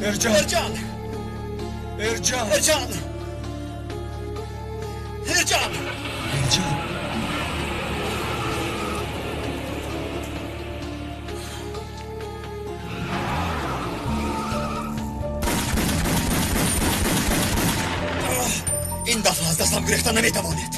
Эрҷан! Эрҷан! Эрҷан! Эрҷан! Эрҷан! Эрҷан! Ин дафъа аз дастам гурехта наметавонед.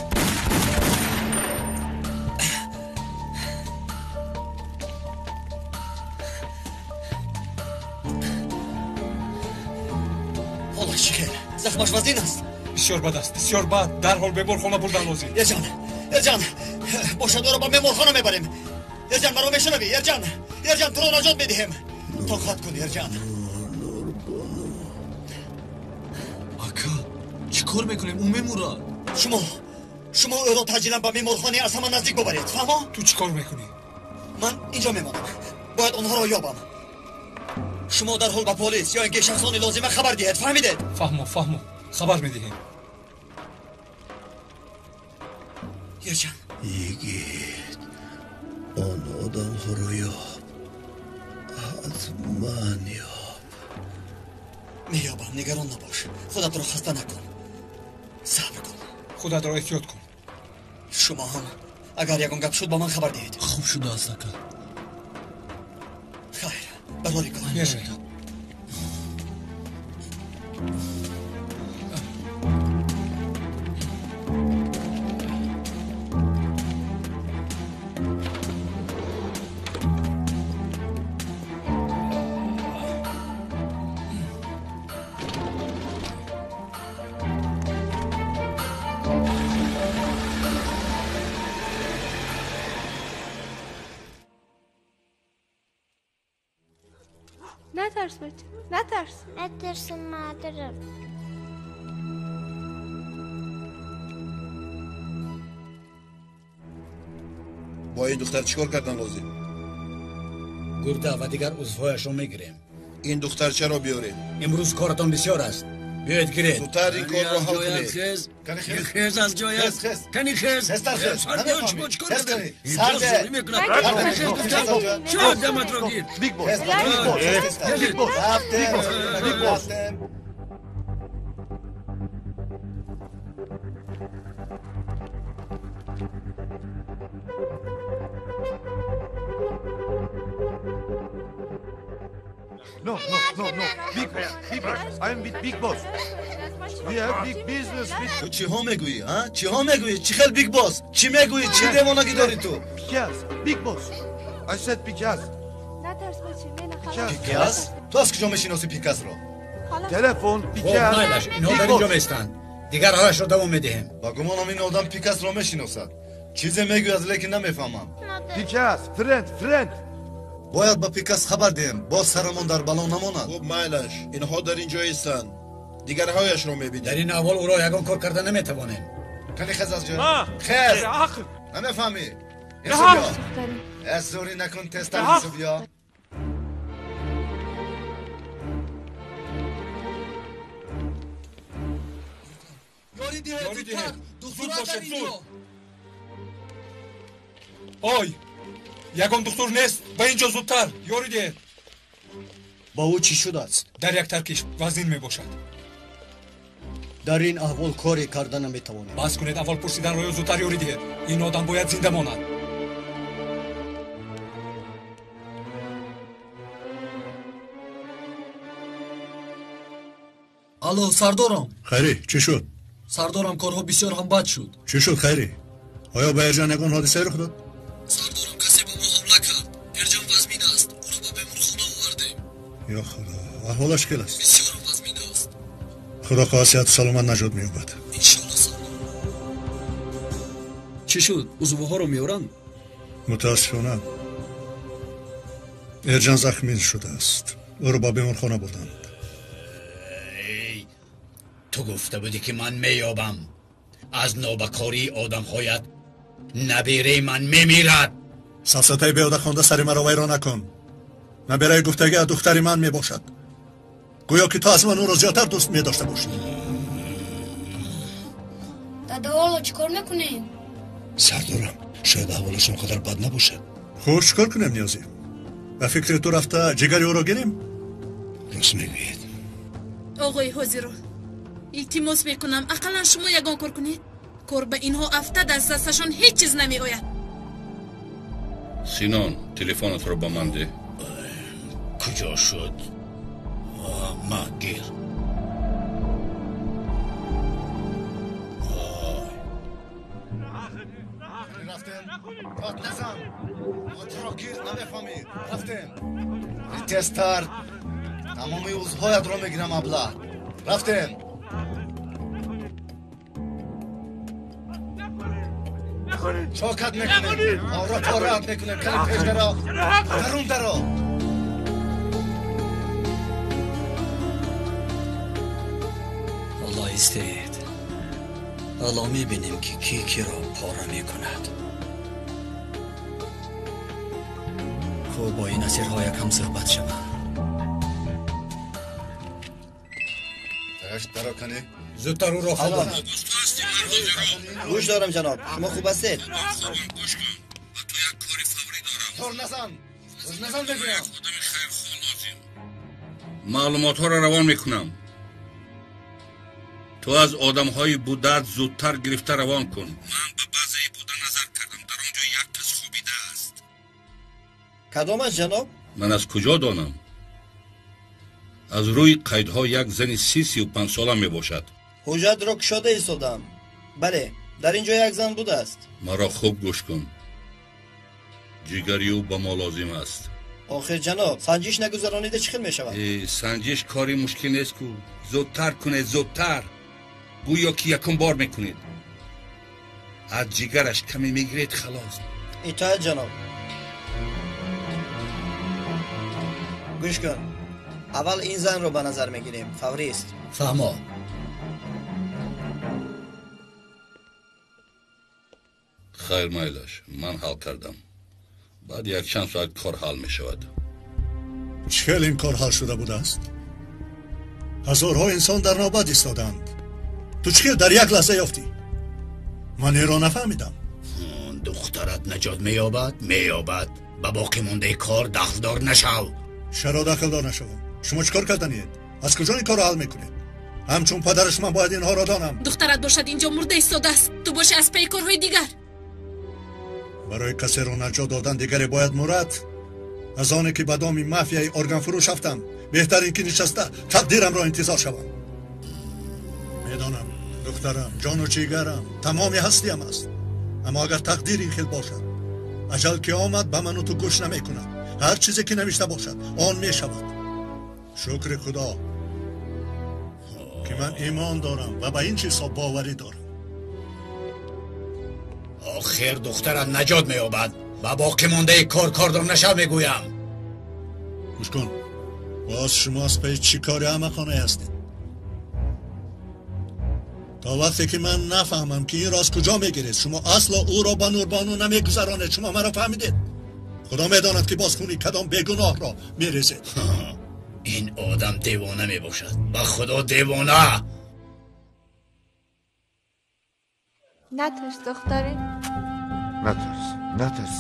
Ҳолаш чӣ хел? Захмаш вазнин аст? Бисёр бад аст, бисёр бад. Дарҳол беморхона бурдан лозим. Эрҷан, Эрҷан, бошад, ӯро ба беморхона мебарем. Эрҷан, маро мешунавӣ? Эрҷан, Эрҷан, туро наҷот медиҳем. Тоқат кун, Эрҷан. Ака, чӣ кор мекунем? Ӯ мемурад. Шумо ӯро таъҷилан ба беморхонаи аз ҳама наздик бубаред, фаҳмо? Ту чӣ кор мекунӣ? Ман инҷо мемонам. Бояд онҳоро ёбам. Шумо дарҳол ба полис ё ин ки шахсони лозима хабар диҳед, фаҳмидед? Фаҳмо, фаҳмо, хабар медиҳем. Эрҷан. Йигит, он одамҳоро ёб, ҳатман ёб. Меёбам, нигарон набош. Худатро хаста накун. Сабр кун. Худатро эҳтиёт кун. Шумо ҳам агар ягон гап шуд ба ман хабар диҳед. Хуб шудааст, ака. Хайр, барори кор. Меравем. نترس بچه، نترس. نترسم مادرم. با این دختر چیکار کردن لازم؟ گرده و دیگر عضوهایش رو میگیریم. این دختر چرا بیاریم؟ امروز کارتان بسیار است. بیاید گیرید. زودتر این کار رو حل کنید. کنی خیز از جایت. کنی خیز. سردار شما چیکار کردن؟ اینجا زوری میکند. کنی خیز گفتم. چرا دمت را گیر؟ Big boss. Big boss. Big boss. Big boss. No, no, no, no. Big boss, big boss. I'm with big boss. We have big business with... Ту чиҳо мегӯӣ, а? Чиҳо мегӯӣ? Чӣ хел big boss? Чӣ мегӯӣ? Чӣ девонагӣ дорӣ ту? Пиказ, big boss. I said Пиказ. نترس بچه، نه خلاص. Пиказ? Ту аз куҷо мешиносӣ Пиказро? Телефон, خب Пиказ. майлаш, инҳо Big дар инҷо boss. меистанд. Дигар ҳалашро давом медиҳем. Ба гумонам ин одам Пиказро мешиносад. Чизе мегӯяд, лекин намефаҳмам. Пиказ, friend, friend. Бояд ба Пиказ хабар диҳем, боз сарамон дар бало намонад. Хуб, майлаш, инҳо дар инҷо истанд. Дигарҳояшро мебинем. Дар ин аҳвол ӯро ягон кор карда наметавонем. Кани хез аз ҷоя. Хез! Намефаҳмӣ? Инсу биё. Эс зӯрӣ накун, тезтар инсу биё. Ёрӣ диҳед, Ёрӣ диҳед. зудтар. Зуд Духтурак бошед, дар инҷо. зуд. Ой, ягон духтур нест, ба инҷо зудтар. Ёрӣ диҳед. Ба ӯ чӣ шудааст? Дар як таркиш вазнин мебошад. Дар ин аҳвол коре карда наметавонем. Бас кунед аввал пурсиданро ё зудтар ёрӣ диҳед. Ин одам бояд зинда монад. Алло, сардорам. Хайрӣ, чӣ шуд? Сардорам, корҳо бисёр ҳам бад шуд. Чӣ шуд, Хайрӣ? Оё ба Эрҷан ягон ҳодисае рух дод? Сардорам, касе ба мо ҳамла кард. Эрҷан вазмин аст. Ӯро ба беморхона овардем. Ё Худо, аҳволаш хел аст? Бисёрам вазмин аст. Худо хоҳад сиҳату саломат наҷот меёбад. Иншоалло, сардор. Чӣ шуд? Узвҳоро меоранд? Мутаассифона, Эрҷан захмин шудааст. Ӯро ба беморхона бурданд. Эй, ту гуфта будӣ ки ман меёбам. Аз нобакории одамҳоят набераи ман мемирад. Сафсатаи беода хонда сари маро вайрон накун. Набераи гуфтагиат духтари ман мебошад. Гӯё ки ту аз ман ӯро зиёдтар дӯст медошта бошӣ. Дада, ҳоло чӣ кор мекунем? Сардорам, шояд аҳволаш он қадар бад набошад. Хуб, чӣ кор кунем, Ниёзӣ? Ба фикри ту рафта ҷигари ӯро гирем? Рост мегӯед. Оғои ҳозиро, илтимос мекунам, ақаллан шумо ягон кор кунед. Кор ба инҳо афтад, аз дасташон ҳеҷ чиз намеояд. Синон, телефонатро ба ман деҳ. Куҷо шуд? Ма гир. Тезтар тамоми узвҳоятро мегирам, абла. Рафтем. Чокат мекунем, ора пораат мекунем. Кали пеш даро, дарун даро. Ҳоло истед, ҳоло мебинем ки кӣ киро пора мекунад. Хуб, бо ин асирҳо якам суҳбат шавам. Зудтар ӯро хобон. Гӯш дорам, ҷаноб. Шумо хуб ҳастед? Гӯш кун, ба ту як кори фаврӣ дорам. Тор назан, назан мегӯям. Одами хайрхоҳ лозим. Маълумотҳоро равон мекунам. Ту аз одамҳои будаат зудтар гирифта равон кун. Ман ба баъзеи буда назар кардам, дар он ҷо як кас хобидааст. Кадом аст, ҷаноб? Ман аз куҷо донам? Аз рӯи қайдҳо як зани 35 сола мебошад. Ҳуҷҷатро кушода истодам. Бале, дар ин ҷо як зан будааст. Маро хуб гӯш кун. Ҷигари ӯ ба мо лозим аст. Охир ҷаноб, санҷиш нагузаронида чӣ хел мешавад? Санҷиш кори мушкил нест ку. Зудтар кунед, зудтар. Гӯё ки якум бор мекунед. Аз ҷигараш каме мегиред, халос. Итоат, ҷаноб. Гӯш кун, аввал ин занро ба назар мегирем, фаврист. Фаҳмо. Хайр, майлаш, ман ҳал кардам. Баъд якчанд соат кор ҳал мешавад. Чӣ хел ин кор ҳал шуда будааст? Ҳазорҳо инсон дар навбат истоданд. Ту чӣ хел дар як лаҳза ёфтӣ? Ман инро нафаҳмидам. Духтарат наҷот меёбад? Меёбад. Ба боқӣ мондаи кор дахлдор нашав. Чаро дахлдор нашавам? Шумо чӣ кор карданиед? Аз куҷо ин корро ҳал мекунед? Ҳамчун падараш ман бояд инҳоро донам. Духтарат бошад инҷо мурда истодааст, ту боши аз пайи корҳои дигар. Барои касеро наҷот додан дигаре бояд мурад. Аз оне ки ба доми мафияи органфурӯш рафтам, беҳтар ин ки нишаста тақдирамро интизор шавам. Медонам, духтарам ҷону ҷигарам, тамоми ҳастиям аст. Аммо агар тақдир ин хел бошад, аҷал ки омад ба ману ту гӯш намекунад. Ҳар чизе ки навишта бошад, он мешавад. Шукри Худо ки ман имон дорам ва ба ин чизҳо боварӣ дорам. Охир духтарат наҷот меёбад. Ба боқӣ мондаи кор кордор нашав, мегӯям. Гӯш кун, боз шумо аз пайи чӣ кори аҳмақонае ҳастед? То вақте ки ман нафаҳмам ки инро аз куҷо мегиред, шумо асло ӯро ба Нурбону намегузаронед. Шумо маро фаҳмидед? Худо медонад ки боз хуни кадом бегуноҳро мерезед. Ин одам девона мебошад. Ба Худо девона. Натарс, духтаре. Натарс, натарс.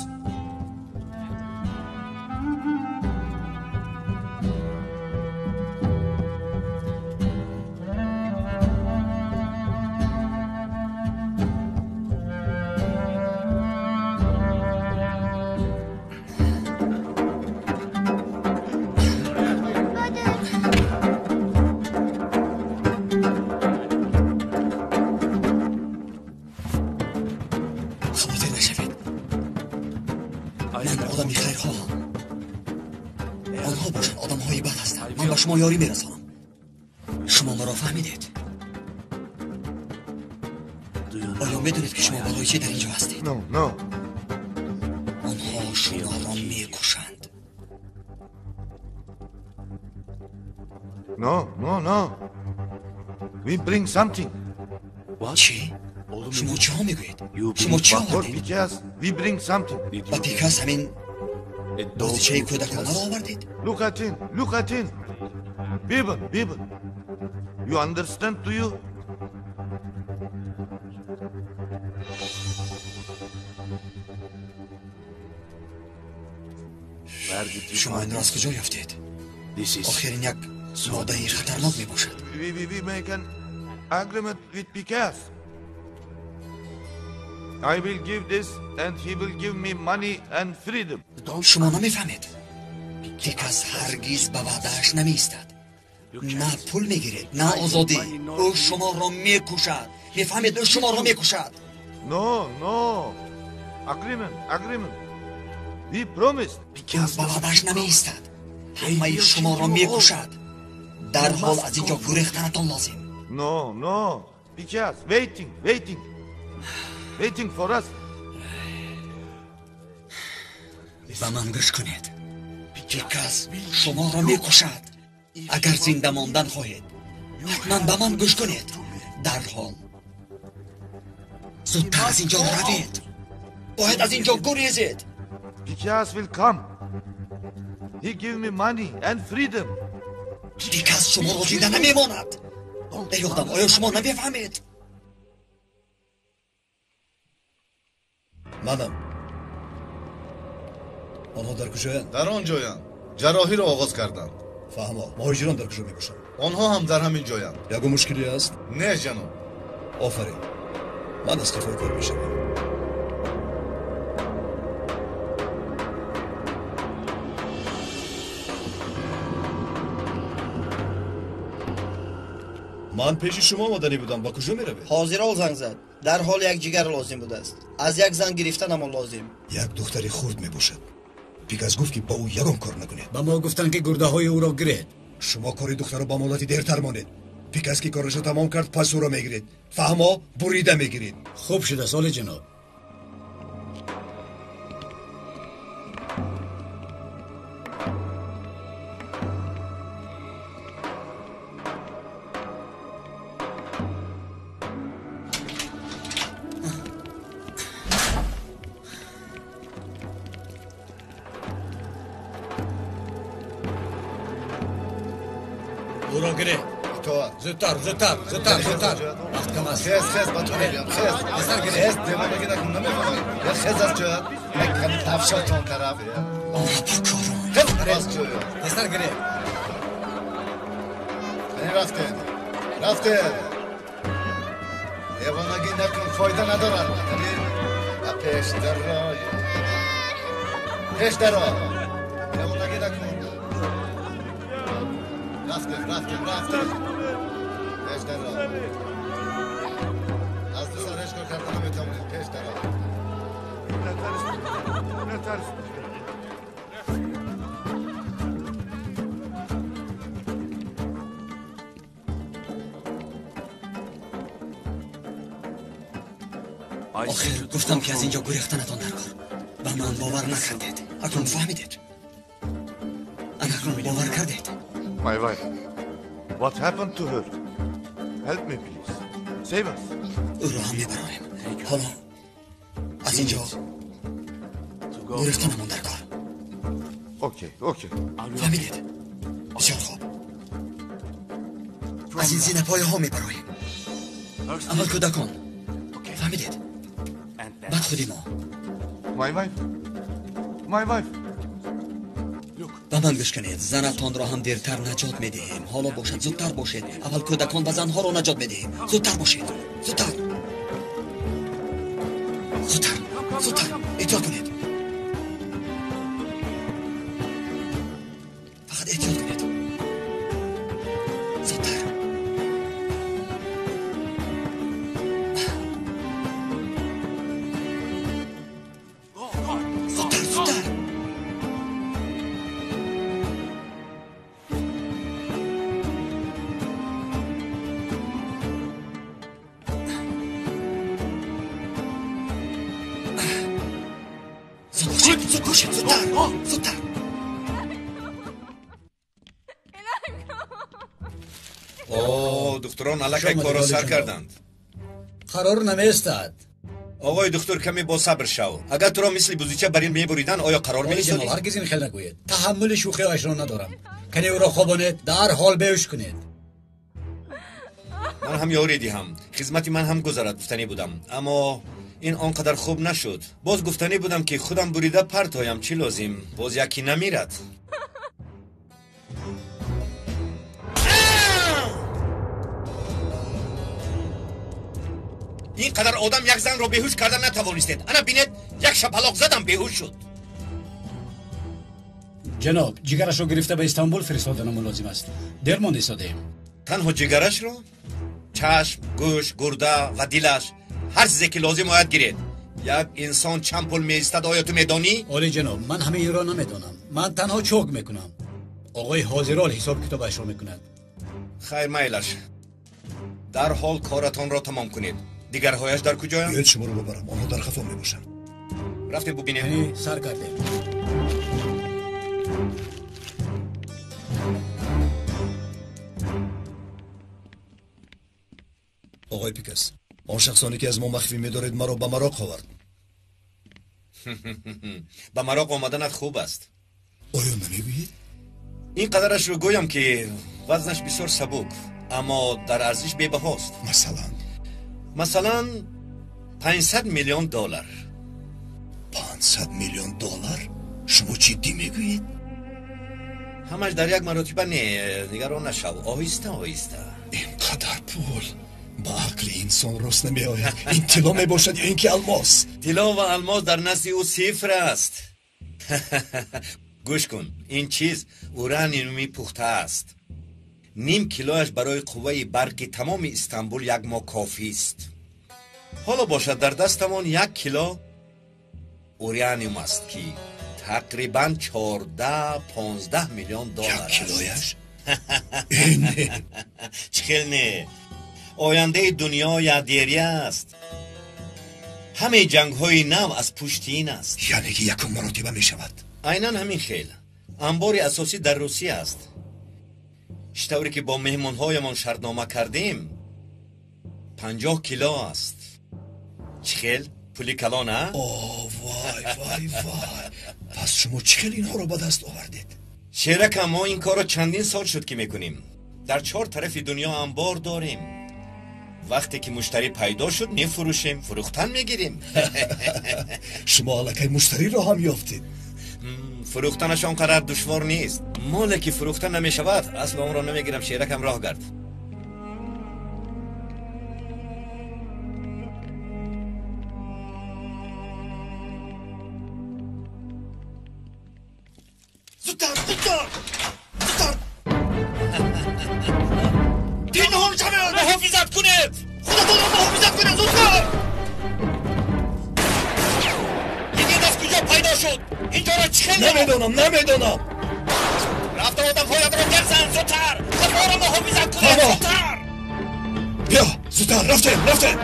Шумо ёрӣ мерасонам. Шумо маро фаҳмидед? Оё медонед ки шумо барои чӣ дар ин ҷо ҳастед? Онҳо шуморо мекушанд. No, no, no. We bring something. Чӣ? Шумо чиҳо мегӯед? Шумо чӣ овардед? We bring something. Ба Пикас ҳамин бозичаи кӯдаконаро овардед? Look at him, look at him. People, people. You understand, do you? Шумо инро аз куҷо ёфтед? Охир ин як Модаи хатарнок мебошад. We make an agreement with Picasso. I will give this and he will give me money and freedom. Шумо намефаҳмед. Пикас ҳаргиз ба ваъдааш намеистад. На пул мегиред, на озодӣ. Ӯ шуморо мекушад. Мефаҳмед, ӯ шуморо мекушад. No, no. Agreement, agreement. We promised. Ӯ ба ваъдааш намеистад. Ҳамаи шуморо мекушад. Дарҳол аз ин ҷо гурехтанатон лозим. No, no. Picasso, waiting, waiting. Waiting for us. Ба ман гӯш кунед. Пикас шуморо мекушад. Агар зинда мондан хоҳед, ҳатман ба ман гӯш кунед. Дарҳол зудтар аз ин ҷо равед. Бояд аз ин ҷо гурезед. Picasso will come. He give me money and freedom. Пикас шуморо зинда намемонад. Эй одам, оё шумо намефаҳмед? Манам. Онҳо дар куҷоянд? Дар он ҷоянд. Ҷарроҳиро оғоз карданд. Фаҳмо. Муҳоҷирон дар куҷо мебошанд? Онҳо ҳам дар ҳамин ҷоянд. Ягон мушкиле аст? Не, ҷаноб. Офарин. Ман аз қафои кор мешавам. Ман пеши шумо омаданӣ будам. Ба куҷо меравед? Ҳозирол занг зад. Дарҳол як ҷигар лозим будааст. Аз як зан гирифтанамон лозим. Як духтари хурд мебошад. Пикас гуфт, ки ба ӯ ягон кор накунед. Ба мо гуфтанд, ки гурдаҳои ӯро гиред. Шумо кори духтаро ба муҳлати дертар монед. Пикас ки корашро тамом кард, пас ӯро мегиред. Фаҳмо, бурида мегиред. Хуб шудааст, оли ҷаноб. Зудтар, зудтар, зудтар, зудтар. Вақт кам аст. Хез, хез, ба ту мегӯям. Хез. Хез, девонагӣ накун, намефаҳмӣ. Я хез аз ҷоят, як ками тавшо то он тараф. Хез аз ҷоят. Тезтар гиред. Яъне рафтед. Рафтед. Девонагӣ накун, фоида надорад. Яъне ба пеш даро. Пеш даро. Девонагӣ накун. Рафтем, рафтем, рафтем. Пеш даро. Аз ду сар ҳеҷ кор карда наметавонед. Пеш даро. Натарс. Охир гуфтам, ки аз ин ҷо гурехтанатон дар кор. Ба ман бовар накардед. Акнун фаҳмидед. Акнун бовар кардед. My wife, what happened to her? Help me, please. Save us. ӯро ҳам мебарорем. Ҳоло аз ин ҷо гурехтанамон дар кор. Okay, okay. Фаҳмидед? Бисёр хуб. Аз ин зинапояҳо мебароем. Аввал кӯдакон. Фаҳмидед? Баъд худи мо. My wife. My wife. Ба ман гӯш кунед. Занатонро ҳам дертар наҷот медиҳем. Ҳоло бошад, зудтар бошед. Аввал кӯдакон ва занҳоро наҷот медиҳем. Зудтар бошед. Зудтар. Зудтар. Зудтар. Эҳтиёт кунед. Фақат эҳтиёт кунед. Зудтар. Зудтар, зудтар. Зуд бошед, зудтар, зудтар. О, духтурон аллакай корро сар карданд. Қарор намеистад. Оғои духтур, каме босабр шав. Агар туро мисли бузича бар ин мебуриданд, оё қарор меистодӣ? Ҳаргиз ин хел нагӯед. Таҳаммули шӯхиҳояшро надорам. Кане ӯро хобонед, дарҳол беҳуш кунед. Ман ҳам ёрӣ диҳам. Хизмати ман ҳам гузарад гуфтанӣ будам. Аммо ин он қадар хуб нашуд. Боз гуфтанӣ будам, ки худам бурида партоям, чӣ лозим? Боз яке намирад. Ин қадар одам як занро беҳуш карда натавонистед. Ана бинед, як шапалоқ задам, беҳуш шуд. Ҷаноб, ҷигарашро гирифта ба Истанбул фиристоданамон лозим аст. Дер монда истодаем. Танҳо ҷигарашро? Чашм, гӯш, гурда ва дилаш, ҳар чизе ки лозим ояд гиред. Як инсон чанд пул меистад, оё ту медонӣ? Олӣ ҷаноб, ман ҳамаи инро намедонам. Ман танҳо чок мекунам. Оғои ҳозирол ҳисоб китобашро мекунад. Хайр, майлаш. Дарҳол коратонро тамом кунед. Дигарҳояш дар куҷоянд? Биёед шуморо бибарам, онҳо дар хафо мебошанд. Рафтем бубинем. Сар кардем. Оғои Пикас, он шахсоне ки аз мо махфӣ медоред маро ба мароқ овард. Ба мароқ омаданат хуб аст. Оё намегӯед? Ин қадарашро гӯям ки вазнаш бисёр сабук, аммо дар арзиш бебаҳост. Масалан? Масалан, 500 миллион доллар. 500 миллион доллар? Шумо ҷиддӣ мегӯед? Ҳамаш дар як маротиба не, нигарон нашав, оҳиста оҳиста. Ин қадар пул ба ақли инсон рост намеояд. Ин тилло мебошад ё ин ки алмос? Тилло ва алмос дар назди ӯ сифр аст. Гӯш кун, ин чиз ураниуми пухта аст. Ним килояш барои қувваи барқи тамоми Истанбул як моҳ кофист. Ҳоло бошад дар дастамон 1 кило ураниум аст ки тақрибан 14-15 миллион доллар аст. Як килояш? Чӣ хел не? Ояндаи дунё ядерия аст. Ҳамаи ҷангҳои нав аз пушти ин аст. Яъне ки якум маротиба мешавад. Айнан ҳамин хел. Анбори асосӣ дар Русия аст. Чӣ тавре ки бо меҳмонҳоямон шартнома кардем, 50 кило аст. Чӣ хел? Пули калон, а? О, вай, вай, вай! Пас шумо чӣ хел инҳоро ба даст овардед? Шеракам, мо ин корро чандин сол шуд ки мекунем. Дар 4 тарафи дунё анбор дорем. Вақте ки муштарӣ пайдо шуд, мефурӯшем, фурӯхтан мегирем. Шумо аллакай муштариро ҳам ёфтед. Фурӯхтанаш он қадар душвор нест. Моле ки фурӯхта намешавад, асло онро намегирам. Шеракам, роҳ гард. Зудтар, зудтар, зудтар! Пинҳон шавед! Муҳофизат кунед! Худатонро муҳофизат кунед, зудтар! Йигит аз куҷо пайдо шуд? Инҷоро чӣ хел? Намедонам, намедонам. Рафта одамҳоятро гирзан, зудтар! Худро муҳофизат кунед, зудтар! Биё, зудтар, рафтем, рафтем!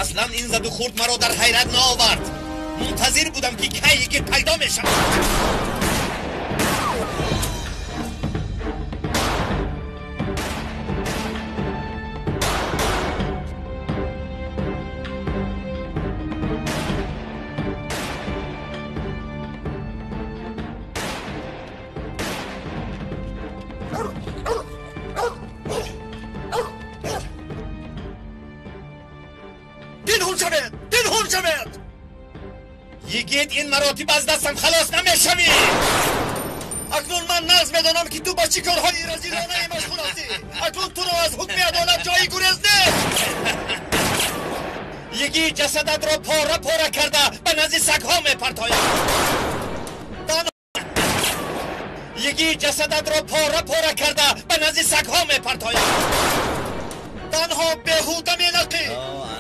Аслан ин заду хурд маро дар ҳайрат наовард. Мунтазир будам ки кай йигит пайдо мешавад. Йигит, ин маротиб аз дастам халос намешавӣ. Акнун ман нағз медонам ки ту ба чӣ корҳои разилонае машғул ҳастӣ. Акнун туро аз ҳукми адолат ҷои гурез нест. Йигит, ҷасадатро пора пора карда ба назди сагҳо мепартоям. Йигит, ҷасадатро пора пора карда ба назди сагҳо мепартоям. Танҳо беҳуда мелақӣ,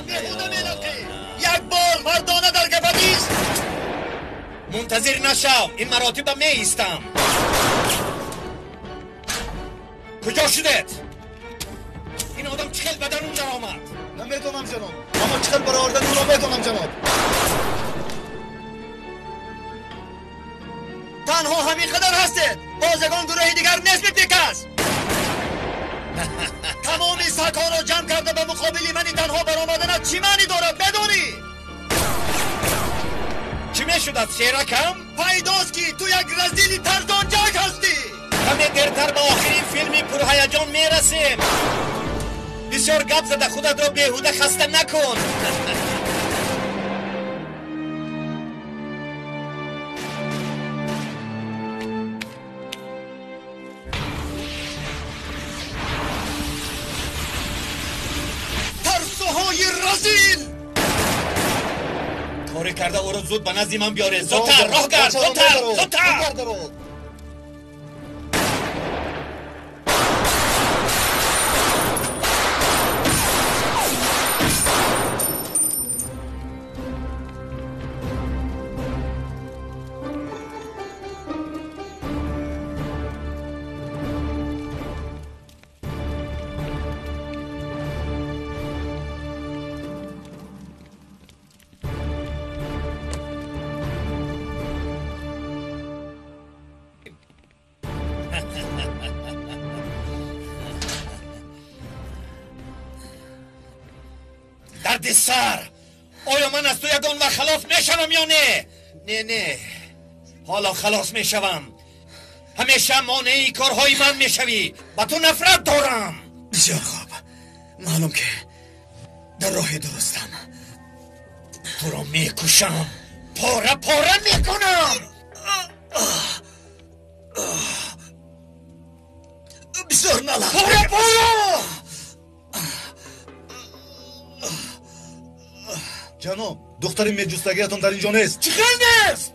беҳуда мелақӣ. Як бор мардона дар гапат ист. Мунтазир нашав, ин маротиба меистам. Куҷо шудед? Ин одам чӣ хел ба дарун даромад? Намедонам ҷаноб, аммо чӣ хел баровардани ӯро медонам ҷаноб. Танҳо ҳамин қадар ҳастед, боз ягон гурӯҳи дигар нест мепекас. Тамоми сагҳоро ҷамъ карда ба муқобили мани танҳо баромаданат чӣ маънӣ дорад, медонӣ? Чӣ мешудад, шеракам? Пайдост ки ту як разили тарзонҷак ҳастӣ. Каме дертар ба охирин филми пурҳаяҷон мерасем. Бисёр гап зада худатро беҳуда хаста накун. карда ӯро зуд ба назди ман биёред. Зудтар, роҳ гард, зудтар, зудтар. Дарди сар! Оё ман аз ту ягон вақт халос мешавам ё не? Не, не, ҳоло халос мешавам. Ҳамеша монеи корҳои ман мешавӣ. Ба ту нафрат дорам. Бисёр хуб, маълум ки дар роҳи дурустам. Туро мекушам, пора пора мекунам. Бисёр налам. Пора пора. Ҷаноб, духтари меҷустагиятон дар инҷо нест. Чӣ хел нест?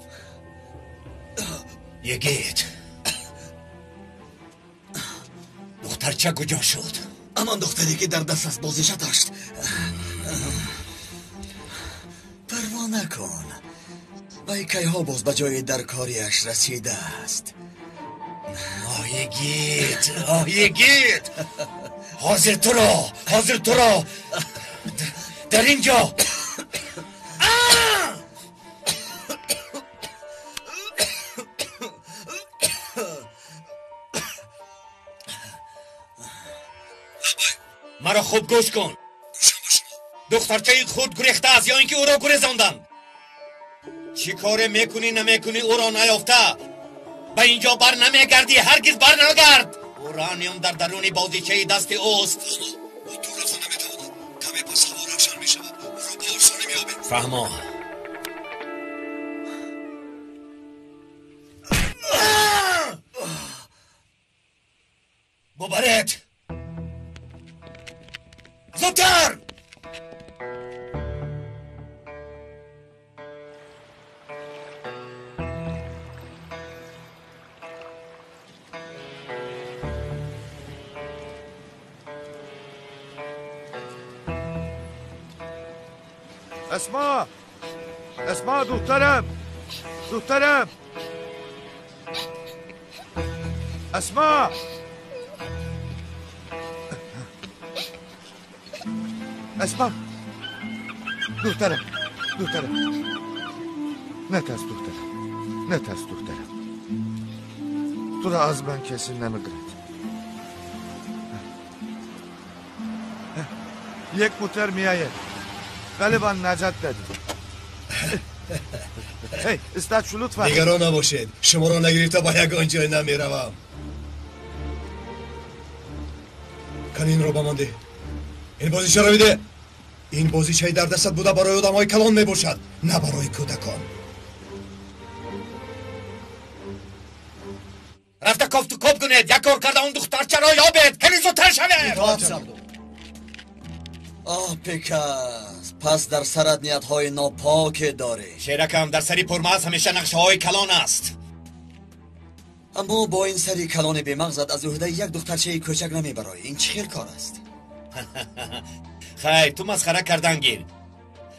Йигит, духтарча куҷо шуд? Ҳамон духтаре ки дар дастас бозича дошт. Парво накун, вай кайҳо боз ба ҷои даркориаш расидааст. Оҳ, йигит, оҳ, йигит, ҳозир туро, ҳозир туро дар ин ҷо. Маро хуб гӯш кун. Духтарчаи худ гурехта аст ё ин ки ӯро гурезонданд. Чӣ коре мекунӣ намекунӣ, ӯро наёфта ба ин ҷо бар намегардӣ. Ҳаргиз бар нагард. Ураниум дар даруни бозичаи дасти ӯст. Ӯ дур рафта наметавонад. Каме пас ҳаво равшан мешавад, ӯро ба осонӣ меёбем. Фаҳмо. Бубаред! Зудтар! Esma! Esma, духтарам! Духтарам! Esma! Esma! Духтарам! Духтарам! Натарс, духтарам! Натарс, духтарам! Туро аз ман касе намегирад. Як мутар меояд. Ғалибан наҷот дадӣ. Эй, истад шу лутфан. Нигарон набошед, шуморо нагирифта ба ягон ҷой намеравам. Кани инро ба ман деҳ. Ин бозичаро бидеҳ. Ин бозичаи дар дастат буда барои одамҳои калон мебошад, на барои кӯдакон. Рафта кофту коб кунед, як кор карда он духтарчаро ёбед. Кани зудтар шавед. Оҳ, Пикас, пас дар сарат ниятҳои нопоке дорӣ. Шеракам, дар сари пурмағз ҳамеша нақшаҳои калон аст. Аммо бо ин сари калони бемағзат аз уҳдаи як духтарчаи кӯчак намебароӣ. Ин чӣ хел кор аст? Хайр, ту масхара кардан гир.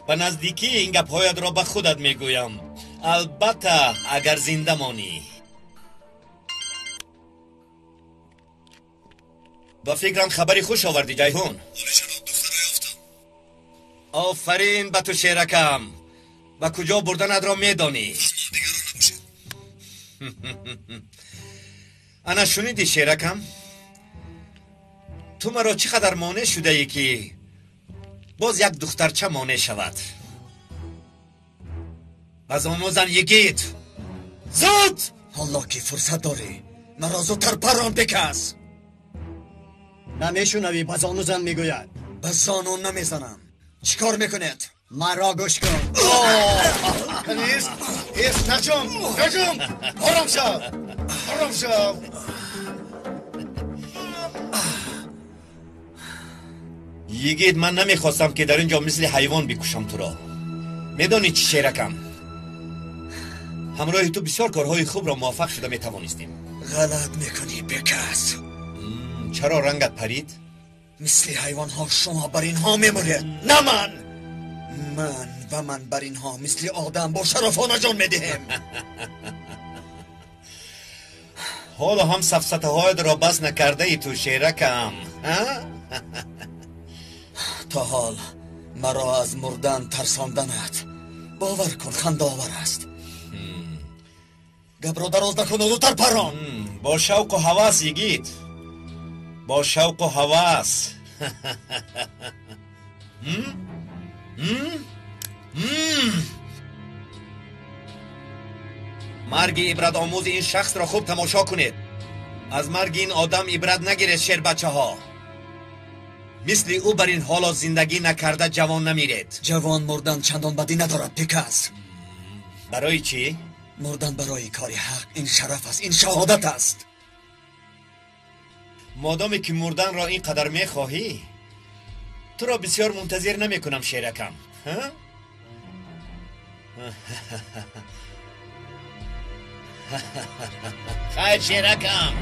Ба наздикӣ ин гапҳоятро ба худат мегӯям. Албатта, агар зинда монӣ. Ба фикрам хабари хуш овардӣ, Ҷайҳун. Офарин ба ту, шеракам. Ба куҷо бурданатро медонӣ. Ана шунидӣ, шеракам? Ту маро чӣ қадар монеъ шудаӣ, ки боз як духтарча монеъ шавад. Ба зону зан, йигит! Зуд! Ҳоло ки фурсат дорӣ, маро зудтар парон, бикас. Намешунавӣ, ба зону зан мегӯяд. Ба зону намезанам. Чӣ кор мекунед? Маро гӯш кун. Ист, ист, наҷум, наҷум! Ором шав, ором шав. Йигит, ман намехостам ки дар ин ҷо мисли ҳайвон бикушам туро. Медонӣ чӣ, шеракам? Ҳамроҳи ту бисёр корҳои хубро муваффақ шуда метавонистем. Ғалат мекунӣ, бекас. Чаро рангат парид? Мисли ҳайвонҳо шумо бар инҳо мемуред, на ман. Ман ва ман бар инҳо мисли одам бо шарафона ҷон медиҳем. Ҳоло ҳам сафсатаҳоятро бас накардаи ту, шеракам. То ҳол маро аз мурдан тарсонданат, бовар кун, хандаовар аст. Гапро дароз накун, зудтар парон. Бо шавқу ҳавас, йигит, бо шавқу ҳавас. Марги ибратомӯзи ин шахсро хуб тамошо кунед. Аз марги ин одам ибрат нагиред, шербачаҳо. Мисли ӯ бар ин ҳоло зиндагӣ накарда ҷавон намиред. Ҷавон мурдан чандон бадӣ надорад, бекас. Барои чӣ? Мурдан барои кори ҳақ ин шараф аст, ин шаҳодат аст. Модоме ки мурданро ин қадар мехоҳӣ, туро бисёр мунтазир намекунам, шеракам. Хайр, шеракам.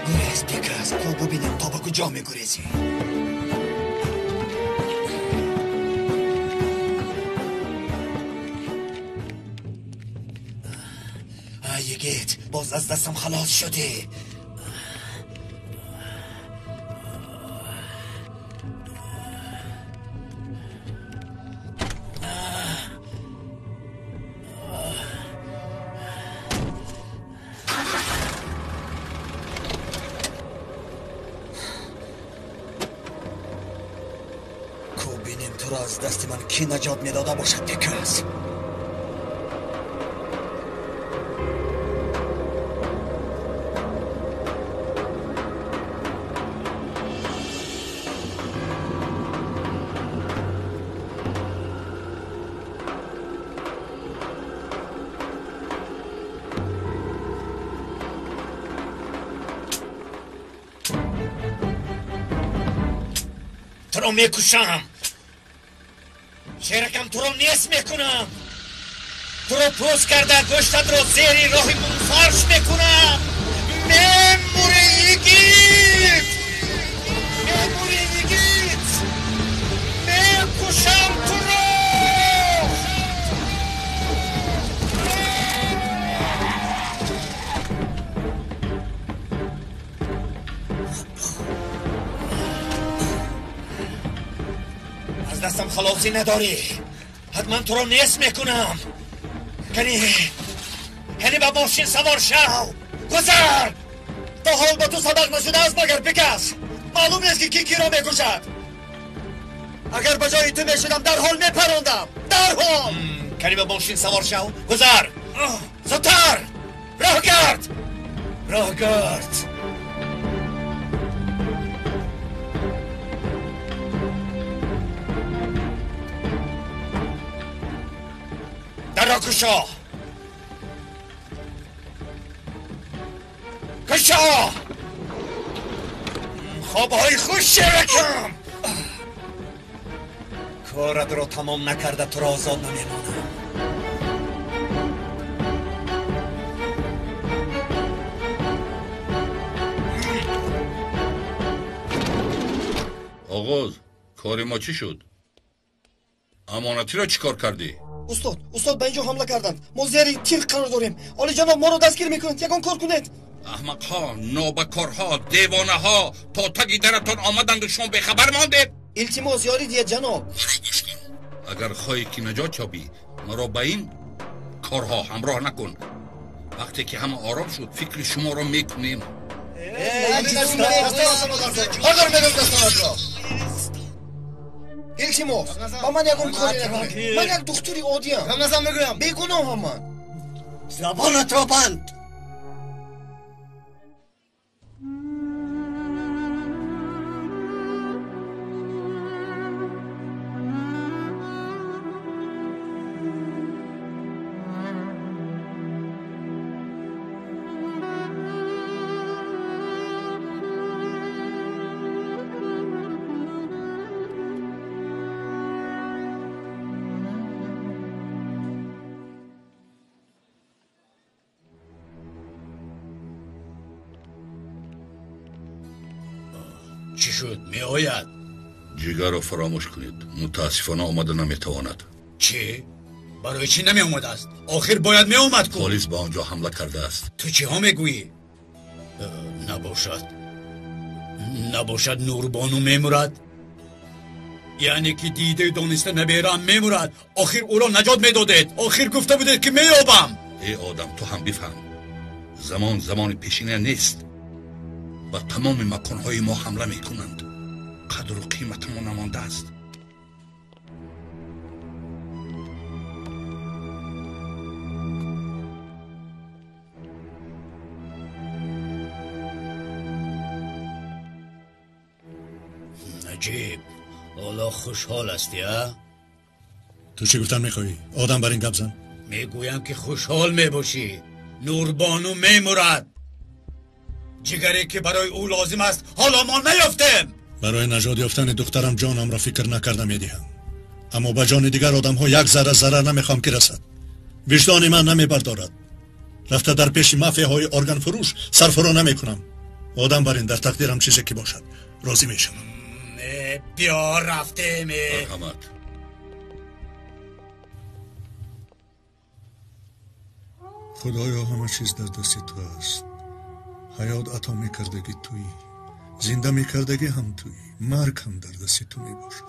Гурез, бекас, то бубинем то ба куҷо мегурезӣ. Йигит, боз аз дастам халос шудӣ. Ку бинем туро аз дасти ман кӣ наҷот медода бошад, бекас. Туро мекушам, шеракам, туро нест мекунам, туро пӯст карда гӯштатро зери роҳи мунфарш мекунам. Мемури, йигит, мемури, йигит, мекушам туро. Аз дастам халосӣ надорӣ, ҳатман туро нест мекунам. Кани ба мошин савор шав, гузар. То ҳол ба ту сабақ нашудааст, магар, бекас? Маълум нест ки кӣ киро мекушад. Агар ба ҷои ту мешудам, дарҳол мепарондам, дарҳол. Кани ба мошин савор шав, гузар, зудтар, роҳ гард, роҳ гард. Дарро кушо, кушо. Хобҳои хуш, шеракам. Коратро тамом накарда туро озод намемонам. Оғоз, кори мо чӣ шуд? Амонатиро чӣ кор кардӣ? Устод, устод, ба инҷо ҳамла карданд. Мо зери тир қарор дорем. Олиҷаноб, моро дастгир мекунед, ягон кор кунед. Аҳмақҳо, нобакорҳо, девонаҳо то таги даратон омаданду шумо бехабар мондед. Илтимос, ёрӣ диҳед, ҷаноб. Маро гӯш кун. Агар хоҳӣ ки наҷот ёбӣ, маро ба ин корҳо ҳамроҳ накун. Вақте ки ҳама ором шуд, фикри шуморо мекунем. Илтимос, ба ман ягон коре накунед. Ман як духтури оддиам. Бегуноҳам ман. Забонатро банд. Чӣ шуд? Меояд? Ҷигарро фаромӯш кунед, мутаассифона омада наметавонад. Чӣ? Барои чӣ намеомадааст? Охир бояд меомад ку. Полис ба он ҷо ҳамла кардааст. Ту чиҳо мегӯӣ? Набошад Нурбону мемурад? Яъне ки дида дониста набераам мемурад. Охир ӯро наҷот медодед. Охир гуфта будед ки меёбам. Эй одам, ту ҳам бифаҳм, замон замони пешина нест. Ба тамоми маконҳои мо ҳамла мекунанд. Қадру қиматамон намондааст. Наҷиб, ҳоло хушҳол ҳастӣ, а? Ту чӣ гуфтан мехоҳӣ? Одам бар ин гап зан. Мегӯям ки хушҳол мебошӣ. Нурбону мемурад. Ҷигаре ки барои ӯ лозим аст ҳоло мо наёфтем. Барои наҷот ёфтани духтарам ҷонамро фикр накарда медиҳам, аммо ба ҷони дигар одамҳо як зарра зарар намехоҳам ки расад. Виҷдони ман намебардорад. Рафта дар пеши мафияҳои органфурӯш сарфурӯ намекунам. Одам бар ин дар тақдирам чизе ки бошад розӣ мешавам. Биё рафтем. Марҳамат. Худоё, ҳама чиз дар дасти ту аст. Ҳаёт ато мекардагӣ туӣ, зинда мекардагӣ ҳам туӣ, марг ҳам дар дасти ту мебошад.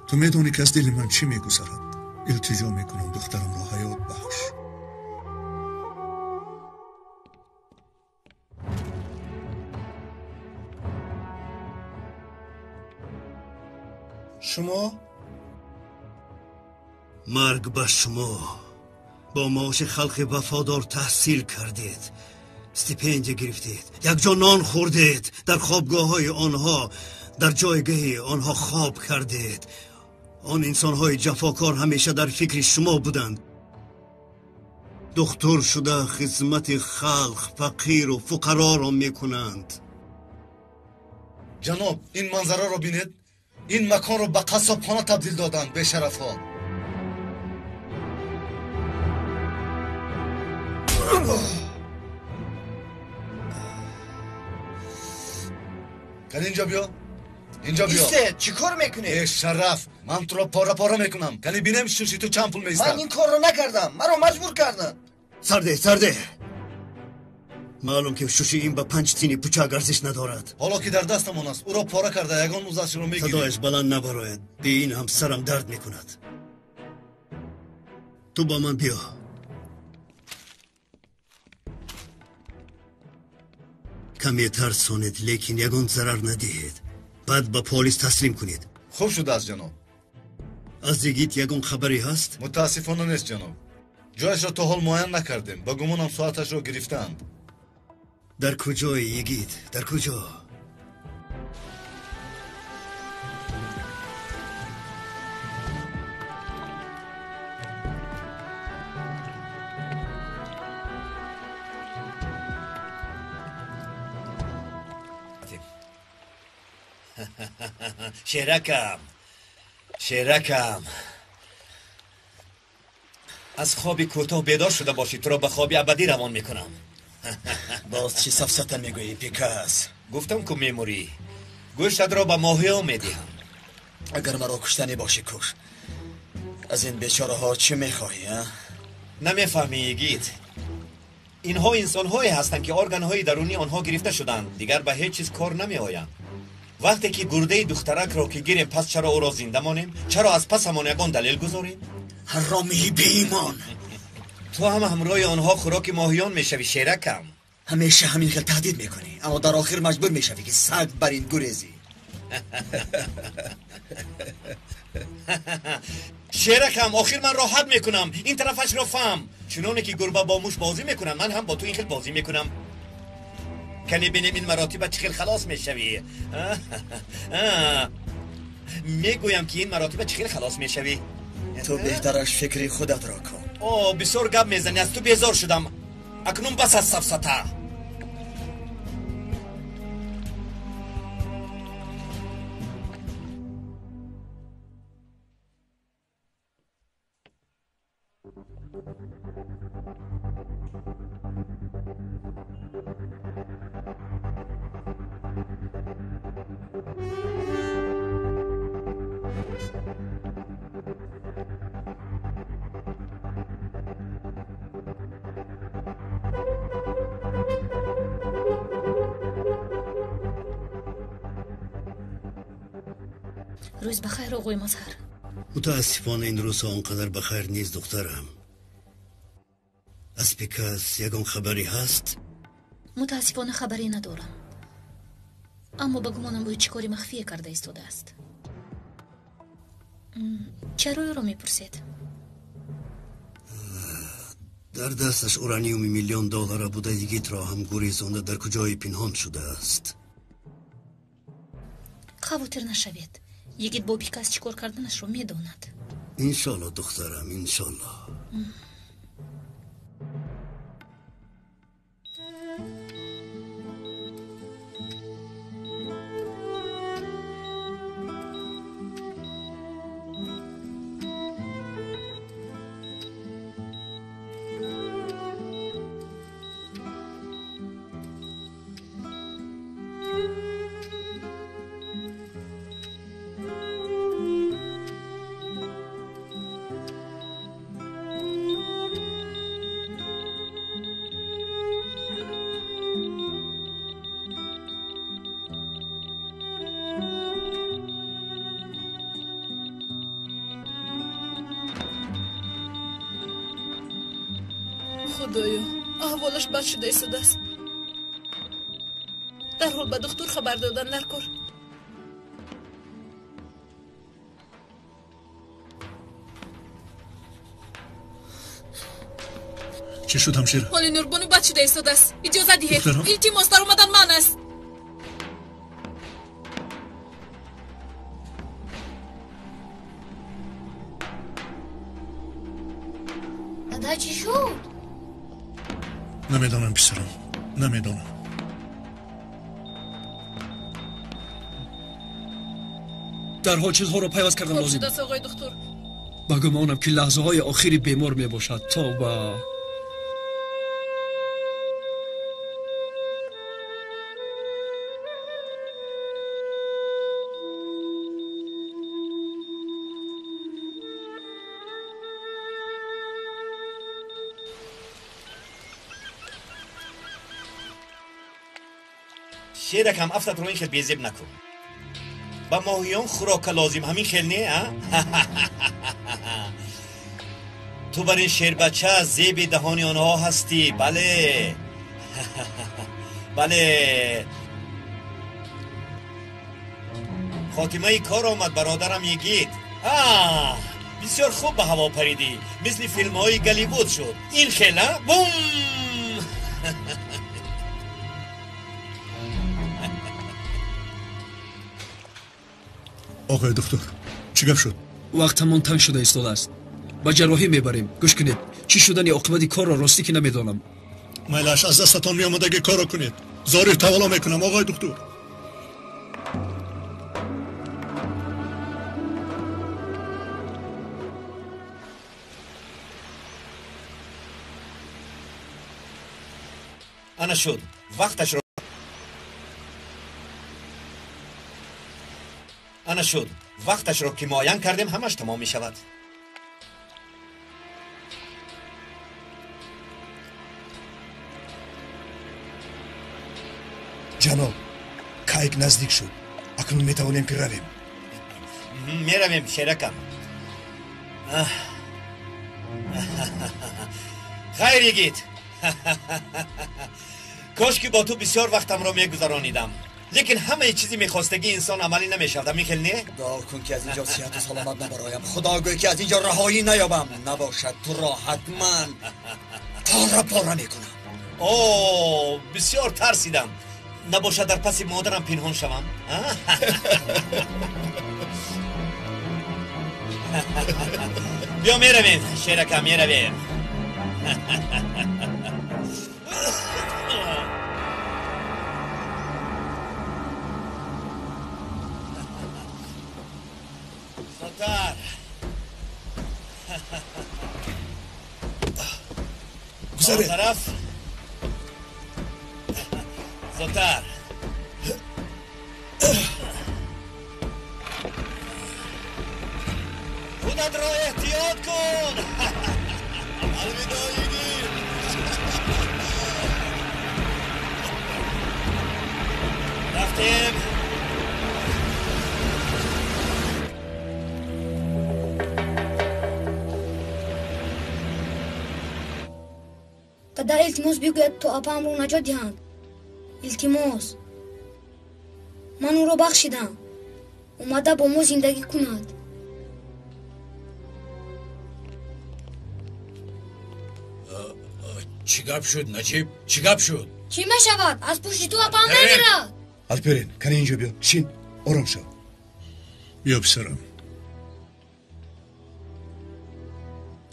Ту медонӣ ки аз дили ман чӣ мегузарад. Илтиҷо мекунам, духтарамро ҳаёт бахш. Шумо? Марг ба шумо. Бо маоши халқи вафодор таҳсил кардед, стипендия гирифтед, якҷо нон хӯрдед, дар хобгоҳҳои онҳо, дар ҷойгаҳи онҳо хоб кардед. Он инсонҳои ҷафокор ҳамеша дар фикри шумо буданд. Духтур шуда хизмати халқ, фақиру фуқароро мекунанд. Ҷаноб, ин манзараро бинед. Ин маконро ба қассобхона табдил доданд бешарафҳо. Кани инҷо биё, инҷо биё. Исте, чӣ кор мекунӣ? Э шараф, ман туро пора пора мекунам. Кани бинем шуши ту чанд пул меистад. Ман ин корро накардам, маро маҷбур карданд. Сарде, сарде. Маълум ки шуши ин ба 5 тини пучак арзиш надорад. Ҳоло ки дар дастамон аст, ӯро пора карда ягон узашро мегирем. Садояш баланд набарояд, бе ин ҳам сарам дард мекунад. Ту бо ман биё. Каме тарсонед, лекин ягон зарар надиҳед. Баъд ба полис таслим кунед. Хуб шудааст, ҷаноб. Аз Йигит ягон хабаре ҳаст? Мутаассифона нест, ҷаноб. Ҷояшро то ҳол муайян накардем. Ба гумонам соаташро гирифтаанд. Дар куҷои Йигит? Дар куҷо? Шеракам, шеракам, аз хоби кӯтоҳ бедор шуда бошӣ, туро ба хоби абадӣ равон мекунам. Боз чӣ сафсата мегӯӣ, Пикас? Гуфтам ку мемурӣ. Гӯштатро ба моҳиҳо медиҳам. Агар маро куштанӣ бошӣ, куш. Аз ин бечораҳо чӣ мехоҳӣ, а? Намефаҳмӣ, Йигит. Инҳо инсонҳое ҳастанд ки органҳои дарунии онҳо гирифта шуданд, дигар ба ҳеҷ чиз кор намеоянд. Вақте ки гурдаи духтаракро ки гирем, пас чаро ӯро зинда монем? Чаро аз пасамон ягон далел гузорем? Ҳаромии беимон! Ту ҳам ҳамроҳи онҳо хӯроки моҳиён мешавӣ, шеракам. Ҳамеша ҳамин хел таҳдид мекунӣ, аммо дар охир маҷбур мешавӣ ки саг бар ин гурезӣ. Шеракам, охир ман роҳат мекунам. Ин тарафашро фаҳм. Чуноне ки гурба бо муш бозӣ мекунам, ман ҳам бо ту ин хел бозӣ мекунам. Кани бинем ин маротиба чӣ хел халос мешавӣ. Мегӯям ки ин маротиба чӣ хел халос мешавӣ. Ту беҳтараш фикри худатро кун. О, бисёр гап мезанӣ, аз ту безор шудам. Акнун бас аз сафсата. Рӯз бахайр, оғои Мазҳар. Мутаассифона, ин рӯзҳо он қадар бахайр нест, духтарам. Аз Пикас ягон хабаре ҳаст? Мутаассифона, хабаре надорам, аммо ба гумонам, ӯ чӣ кори махфие карда истодааст. Чаро ӯро мепурсед? Дар дасташ ураниуми миллион доллара буда, йигитро ҳам гурезонда дар куҷое пинҳон шудааст. Хавотир нашавед, йигит бо Пикас чӣ кор карданашро медонад. Иншолло, духтарам, иншолло. Худоё, аҳволаш бад шуда истодааст. Дарҳол ба духтур хабар додан дар кор. Чӣ шуд, ҳамшира? Ҳоли Нурбону бад шуда истодааст. Иҷоза диҳед. Духтарам? Илтимос, даромадан манъ аст. Дада, чӣ шуд? Намедонам, писарам, намедонам. Дарҳол чизҳоро пайваст кардан Хуб лозим. шудааст, оғои духтур. Ба гумонам, ки лаҳзаҳои охири бемор мебошад. Тавба! Шеракам, афтатро ин хел безеб накун. Ба моҳиён хӯрока лозим, ҳамин хел не, а? Ту бар ин шербача зеби даҳони онҳо ҳастӣ. Бале, бале, хотимаи кор омад, бародарам йигит. А бисёр хуб ба ҳаво паридӣ, мисли филмҳои Голливуд шуд ин хел, а? Бум! Оғои духтур, чӣ гап шуд? Вақтамон танг шуда истодааст, ба ҷарроҳӣ мебарем. Гӯш кунед, чӣ шудани оқибати корро ростӣ ки намедонам. Майлаш, аз дастатон меомадаги корро кунед. Зорир тавалло мекунам, оғои духтур. Ана шуд, вақташро, ана шуд, вақташро ки муайян кардем, ҳамаш тамом мешавад. Ҷаноб, кайк наздик шуд, акнун метавонем ки равем. Меравем, шеракам. Хайр, йигит. Кош ки бо ту бисёр вақтамро мегузаронидам, лекин ҳамаи чизи мехостагии инсон амалӣ намешавад, ҳамин хел не? Дуо кун, ки аз инҷо сиҳату саломат набароям. Худо гӯй, ки аз инҷо раҳоӣ наёбам. Набошад, туро ҳатман пора пора мекунам. О, бисёр тарсидам. Набошад, дар паси модарам пинҳон шавам. Биё, меравем, шерака, меравем. Зудтар. Гузаред. Он тараф. Зудтар. Худатро эҳтиёт кун. Алвидо, йигит. Рафтем. Дада илтимос бигӯяд то апаамро наҷот диҳанд. Илтимос. Ман ӯро бахшидам. Омада бо мо зиндагӣ кунад. Чӣ гап шуд, Наҷиб? Чӣ гап шуд? Чӣ мешавад? Аз пушти ту апаам мемирад. Алперин, кани инҷо биё. Шин, ором шав. Биё, писарам.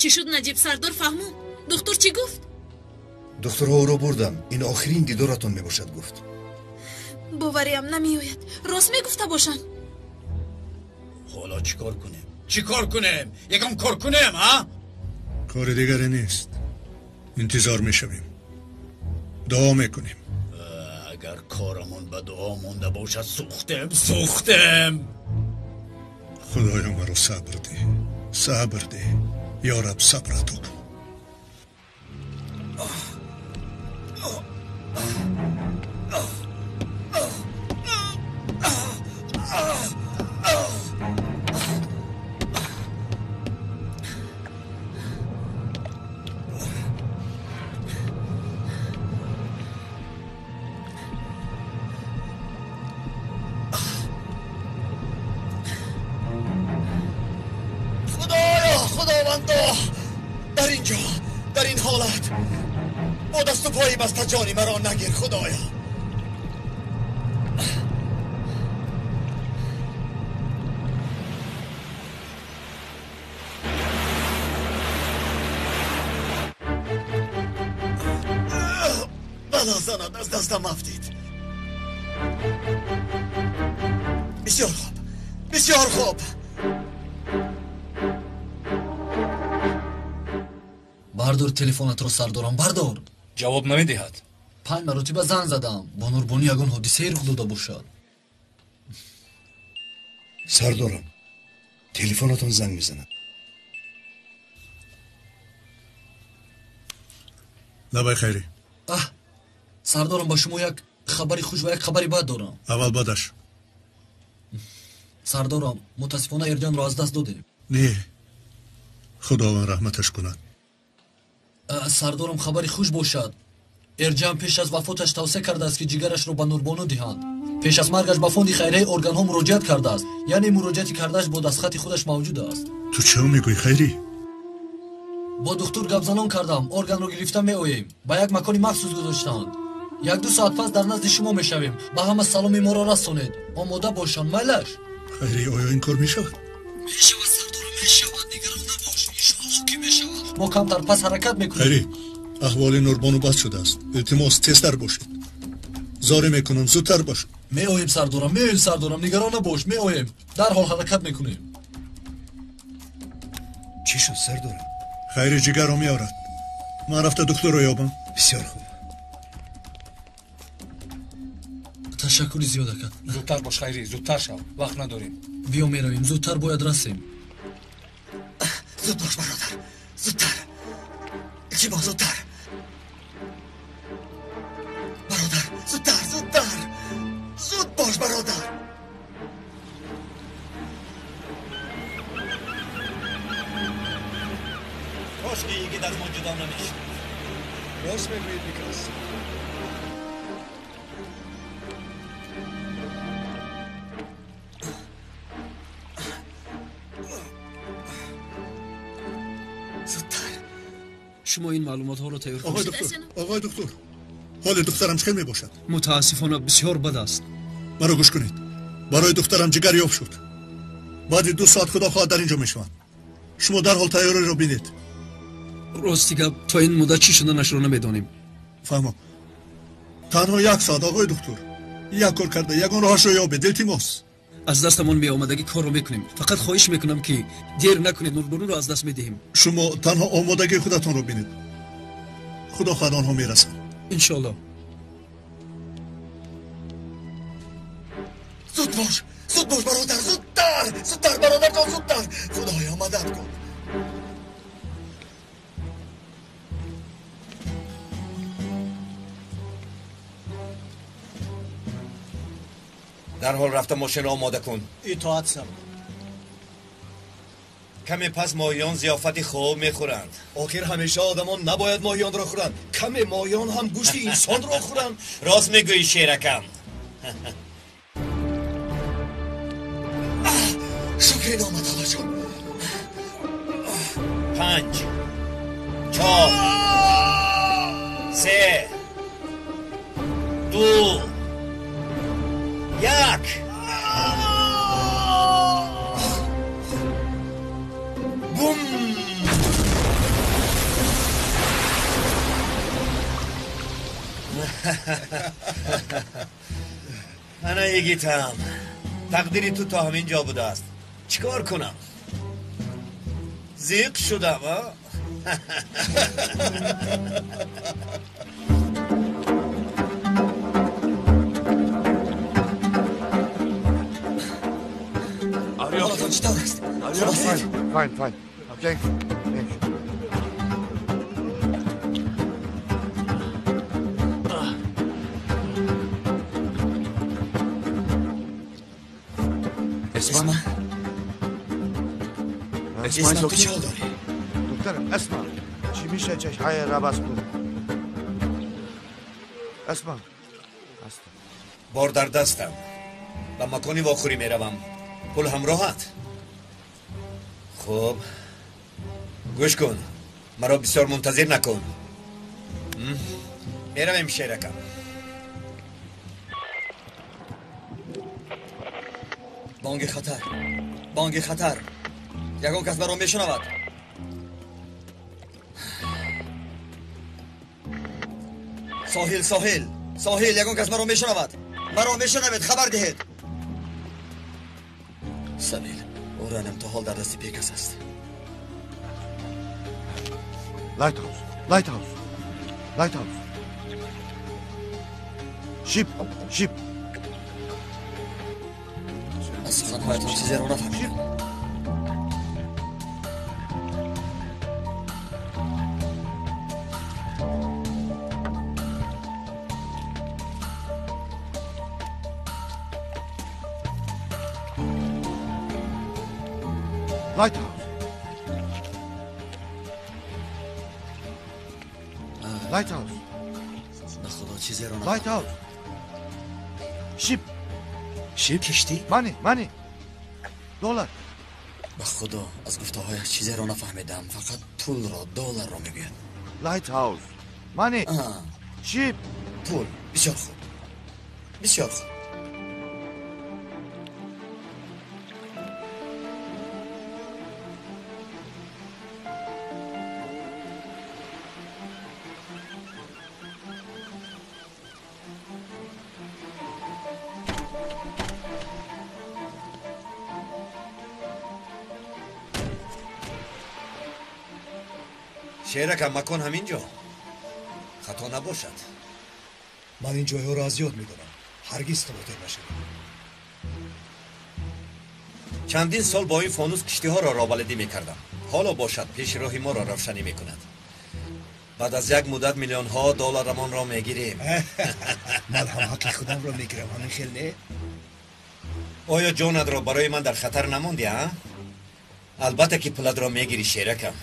Чӣ шуд, Наҷиб? Сардор фаҳмон. Духтур чӣ гуфт? Духтурҳо ӯро бурданд. Ин охирин дидоратон мебошад, гуфт. Бовариам намеояд. Рост мегуфта бошанд. Ҳоло чӣ кор кунем? Чӣ кор кунем? Ягон кор кунем, а? Кори дигаре нест. Интизор мешавем. Дуо мекунем. Агар корамон ба дуо монда бошад, сӯхтем, сӯхтем. Худоё, маро сабр деҳ. Сабр деҳ. Ё Раб, сабр ато кун. Дар ин ҷо, дар ин ҳолат бо дасту пои баста ҷони маро нагир, Худоё. Бало занад, аз дастам афтид. Бисёр хуб, бисёр хуб. Бардор телефонатро, сардорам, бардор. Ҷавоб намедиҳад. 5 маротиба занг задам. Бо Нурбонӣ ягон ҳодисае рух дода бошад. Сардорам, телефонатон занг мезанад. Лабай, Хайрӣ. Аҳ, сардорам, ба шумо як хабари хуш ва як хабари бад дорам. Аввал бадаш. Сардорам, мутаассифона Эрҷанро аз даст додем. Не, Худованд раҳматаш кунад. Сардорам, хабари хуш бошад. Эрҷан пеш аз вафоташ тавсия кардааст, ки ҷигарашро ба Нурбону диҳанд. Пеш аз маргаш ба фонди хайрияи органҳо муроҷиат кардааст. Яъне муроҷиати кардааш бо дастхати худаш мавҷуд аст. Ту чӣ мегӯӣ, Хайрӣ? Бо духтур гапзанон кардам. Органро гирифта меоем. Ба як макони махсус гузоштаанд. 1-2 соат пас дар назди шумо мешавем. Ба ҳама саломи моро расонед. Омода бошанд, майлаш. Хайрӣ, оё ин кор мешавад? Мешавад, сардорам, мешавад. Нигарон набош. Иншоаллоҳ ки мешавад. Мо камтар пас ҳаракат мекунем. Хайрӣ, аҳволи Нурбону бад шудааст. Илтимос, тезтар бошед. Зорӣ мекунам, зудтар бош. Меоем, сардорам, меоем, сардорам, нигарон набош, меоем. Дарҳол ҳаракат мекунем. Чӣ шуд, сардорам? Хайри ҷигарро меорад. Ман рафта духтурро ёбам. Бисёр хуб. Ташаккури зиёд, ака. Зудтар бош, Хайрӣ, зудтар шав. Вақт надорем. Биё, меравем, зудтар бояд расем. Зуд бош, бародар, зудтар. Илтимос, зудтар. Бародар, зудтар, зудтар. Зуд бош, бародар. Кошки йигит аз мо ҷудо намешуд. Рост мегӯед, Никас. Зудтар. Шумо ин маълумотҳоро тайёр Оғои духтур, оғои духтур, ҳоли духтарам чӣ хел мебошад? Мутаассифона, бисёр бад аст. Маро гӯш кунед. Барои духтарам ҷигар ёфт шуд. Баъди 2 соат худо хоҳад дар ин ҷо мешаванд. Шумо дарҳол тайёриро бинед. Рости гап, то ин муддат чӣ шуданашро намедонем. Фаҳмо. Танҳо 1 соат, оғои духтур. Як кор карда, ягон роҳашро ёбед, илтимос. Аз дастамон меомадагӣ корро мекунем. Фақат хоҳиш мекунам, ки дер накунед, Нурбонуро аз даст медиҳем. Шумо танҳо омодагии худатонро бинед. Худо хоҳад онҳо мерасанд. Иншоаллоҳ. Зуд бош, зуд бош, бародар, зудтар, зудтар, бародарҷон, зудтар. Худоё, мадад кун. Дарҳол рафта мошинро омода кун. Итоат, сар. Каме пас моҳиён зиёфати хуб мехӯранд. Охир ҳамеша одамон набояд моҳиёнро хӯранд. Каме моҳиён ҳам гӯшти инсонро хӯранд. Рост мегӯӣ, шеракам. Шукри номат, Аллоҷон. 5 4 3 2 1. Бум! Ана йигитам, тақдири ту то ҳамин ҷо будааст. Чӣ кор кунам? Зиқ шудам, а? ҳолатон чӣ тавр аст? Хуб ҳастед? Fine, fine. Thank you. Thank you. Эсма? Эсма, ту чӣ ҳол дорӣ? Духтарам, Эсма, чӣ меша чашмҳои рабас кун? Эсма, бор дар дастам. Ба макони вохӯрӣ меравам. Пул ҳамроҳат. Хуб, гӯш кун, маро бисёр мунтазир накун. Меравем, шеракам. Бонги хатар, бонги хатар. Ягон кас маро мешунавад? Соҳил, соҳил, соҳил, ягон кас маро мешунавад? Маро мешунавед? Хабар диҳед. Сабил, уранам то ҳол дар дасти бекас аст. Lighthouse, lighthouse, lighthouse. Ship, ship. Аз суханҳоятон чизеро нафаҳмидам. Lighthouse. Lighthouse. Ба худо чизеро нафаҳмидам. Lighthouse. Ship. Ship? Киштӣ? Money, money. Доллар. Ба худо аз гуфтаҳояш чизеро нафаҳмидам. Фақат пулро, долларро мегӯяд. Lighthouse. Money. Ship. Пул. Бисёр хуб. Бисёр хуб. Шеракам, макон ҳамин ҷо. Хато набошад. Ман ин ҷойҳоро аз ёд медонам. Ҳаргиз хавотир нашавед. Чандин сол бо ин фонус киштиҳоро робаладӣ мекардам. Ҳоло бошад пеши роҳи моро равшанӣ мекунад. Баъд аз як муддат миллионҳо долларамонро мегирем. Ман ҳам ҳаққи худамро мегирам, ҳамин хел не? Оё ҷонатро барои ман дар хатар намондӣ, а? Албатта ки пулатро мегирӣ, шеракам.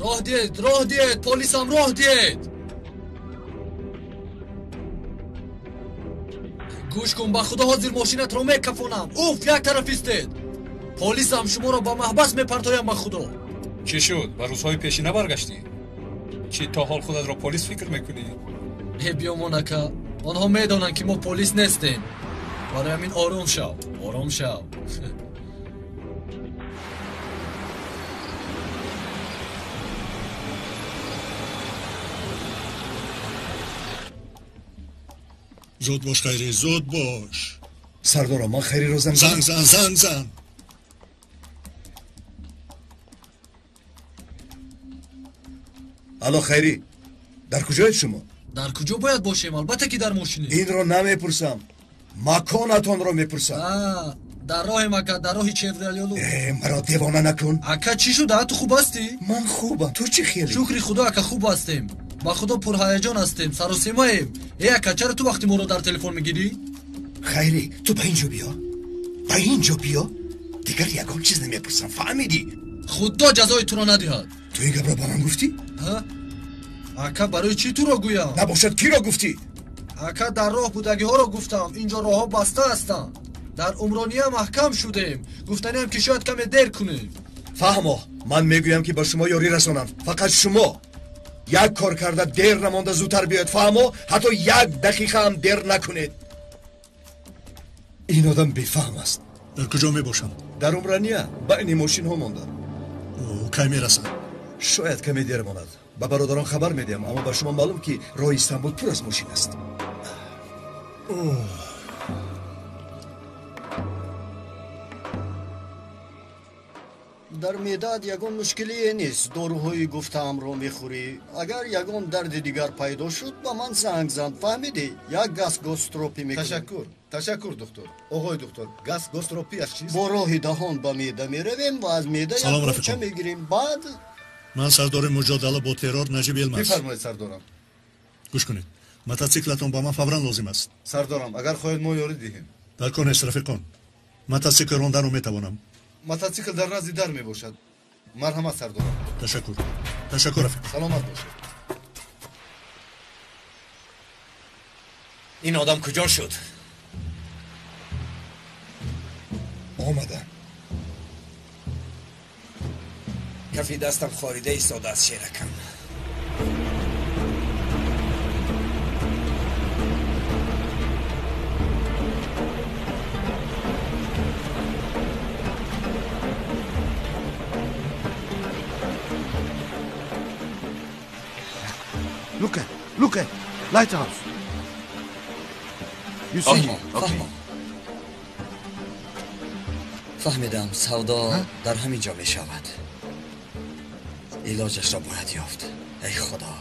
Роҳ диҳед, роҳ диҳед, полисам, роҳ диҳед. Гӯш кун, ба худо ҳозир мошинатро мекафонам. Уф, як тараф истед. Полисам, шуморо ба маҳбас мепартоям, ба худо. Чӣ шуд? Ба рӯзҳои пешина баргаштӣ? Чӣ то ҳол худатро полис фикр мекунӣ? Э, биёмон, ака. Онҳо медонанд, ки мо полис нестем. Барои ҳамин ором шав, ором шав. Зуд бош, Хайрӣ, зуд бош. Сардоро, ман Хайриро занг занг зан, занг зан. Алло, Хайрӣ, дар куҷоед шумо? Дар куҷо бояд бошем? Албатта ки дар мошинем. Инро намепурсам, маконатонро мепурсам. Дар роҳем, ака, дар роҳи Чевралёлу. Э, маро девона накун. Ака, чӣ шуда? Ту хуб ҳастӣ? Ман хубам, ту чӣ хелӣ? Шукри худо, ака, хуб ҳастем. Ба худо пурҳаяҷон ҳастем, саросемаем. Э, ака, чаро ту вақти моро дар телефон мегирӣ? Хайрӣ, ту ба ин ҷо биё. Ба ин ҷо биё, дигар ягон чиз намепурсам, фаҳмидӣ? Худо ҷазои туро надиҳад. Ту ин гапро ба ман гуфтӣ? Ака, барои чӣ туро гӯям? Набошад, киро гуфтӣ? Ака, дар роҳ будагиҳоро гуфтам. Инҷо роҳҳо баста ҳастанд. Дар Умрония маҳкам шудем. Гуфтаниам ки шояд каме дер кунем. Фаҳмо, ман мегӯям ки ба шумо ёрӣ расонам. Фақат шумо як кор карда дер намонда зудтар биёед, фаҳмо? Ҳатто як дақиқа ҳам дер накунед. Ин одам бефаҳм аст. Дар куҷо мебошам? Дар Умрания, байни мошинҳо монда. Кай мерасад? Шояд каме дер монад. Ба бародарон хабар медиҳам, аммо ба шумо маълум ки роҳи Истанбул пур аз мошин аст. Дар меъдаат ягон мушкилие нест. Доруҳои гуфтаамро мехӯрӣ. Агар ягон дарди дигар пайдо шуд, ба ман занг зан, фаҳмидӣ? Як гастроскопӣ мекунем. Ташаккур, ташаккур, духтур. Оғои духтур, гастроскопӣ аз чист? Бо роҳи даҳон ба меъда меравем ва аз меъда як порча мегирем. Баъд ман сардори муҷодала бо террор Наҷиб Елмаз. Бифармоед, сардорам. Гӯш кунед, мотоциклатон ба ман фавран лозим аст. Сардорам, агар хоҳед мо ёрӣ диҳем. Дар кор нест, рафиқон. Мотоцикл ронданро метавонам. Мотоцикл дар назди дар мебошад. Марҳамат, сардорам. Ташаккур, ташаккур, рафиқ. Саломат бошед. Ин одам куҷо шуд? Омадам. Кафи дастам хорида истодааст, шеракам. Look at, look at, lighthouse. You see? Okay. Фаҳмидам, савдо дар ҳамин ҷо мешавад. Илоҷашро бояд ёфт. Эй худо,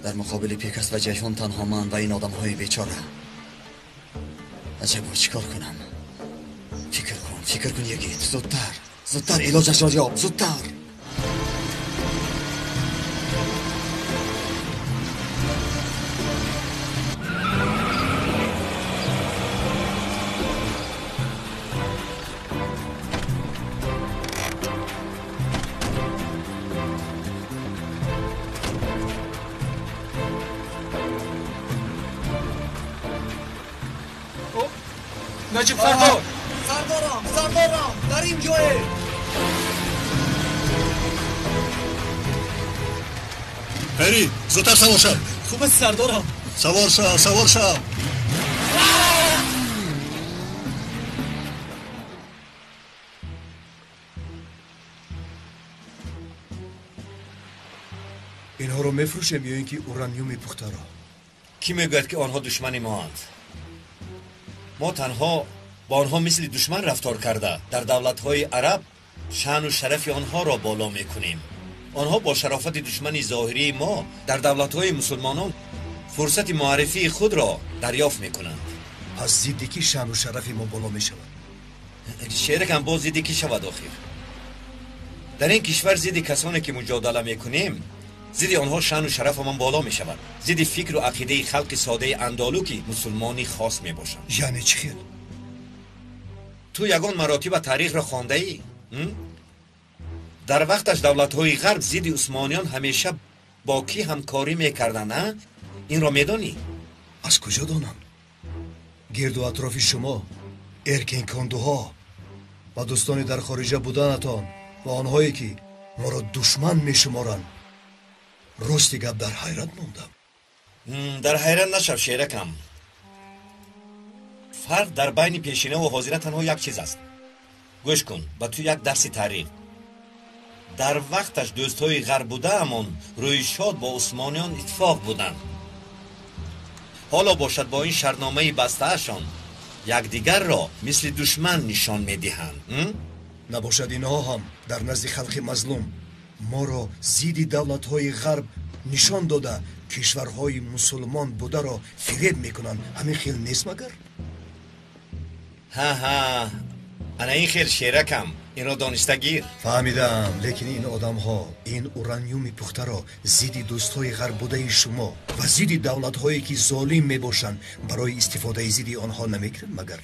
дар муқобили Пекас ва Ҷайҳун танҳо ман ва ин одамҳои бечора. Аҷабо, чӣ кор кунам? Фикр кун, фикр кун, Йигит. Зудтар, зудтар илоҷашро ёб, зудтар. نجیب سردار، سردارم، سردارم، در این جایه. پری، زودتر سوار شو. خوب است سردارم. سوار شو، سوار شو. اینها رو میفروشیم یا اینکه اورانیوم پخته را؟ کی میگوید که آنها دشمن ما اند؟ ما تنها با آنها مثل دشمن رفتار کرده در دولت‌های عرب شأن و شرف آنها را بالا میکنیم. آنها با شرافت دشمن ظاهری ما در دولت‌های مسلمانان فرصت معرفی خود را دریافت میکنند. پس زیدی شأن و شرف ما بالا میشود؟ شعرکم باز زیدی کی شود آخر؟ در این کشور زیدی کسانی که مجادله میکنیم، زیدی آنها شأن و شرف من بالا می شود. زیدی فکر و عقیده خلق ساده اندالو که مسلمانی خاص می باشند. یعنی چی خیل؟ تو یگان مراتب تاریخ را خوانده ای؟ در وقتش دولت های غرب زید عثمانیان همیشه با کی همکاری میکردند، نه؟ این را میدانی؟ از کجا دانم؟ گرد و اطراف شما، ارکینکاندوها و دوستانی در خارجه بودنتان و آنهایی که ما را دشمن میشمارند، راستی گپ در حیرت мондам. Дар ҳайрат нашав, шеракам. Фарқ дар байни пешина ва ҳозира танҳо як чиз аст. Гӯш кун, ба ту як дарси таърих. Дар вақташ дӯстҳои ғарб будаамон рӯи шод бо усмониён иттифоқ буданд. Ҳоло бошад бо ин шартномаи бастаашон якдигарро мисли душман нишон медиҳанд. Набошад инҳо ҳам дар назди халқи мазлум моро зидди давлатҳои ғарб нишон дода кишварҳои мусулмон бударо фиреб мекунанд. Ҳамин хел нест магар? Ҳа ҳа, ана ин хел, шеракам. Инро дониста гир. Фаҳмидам, лекин ин одамҳо ин ураниуми пухтаро зидди дӯстҳои ғарб будаи шумо ва зидди давлатҳое ки золим мебошанд барои истифодаи зидди онҳо намегиранд магар?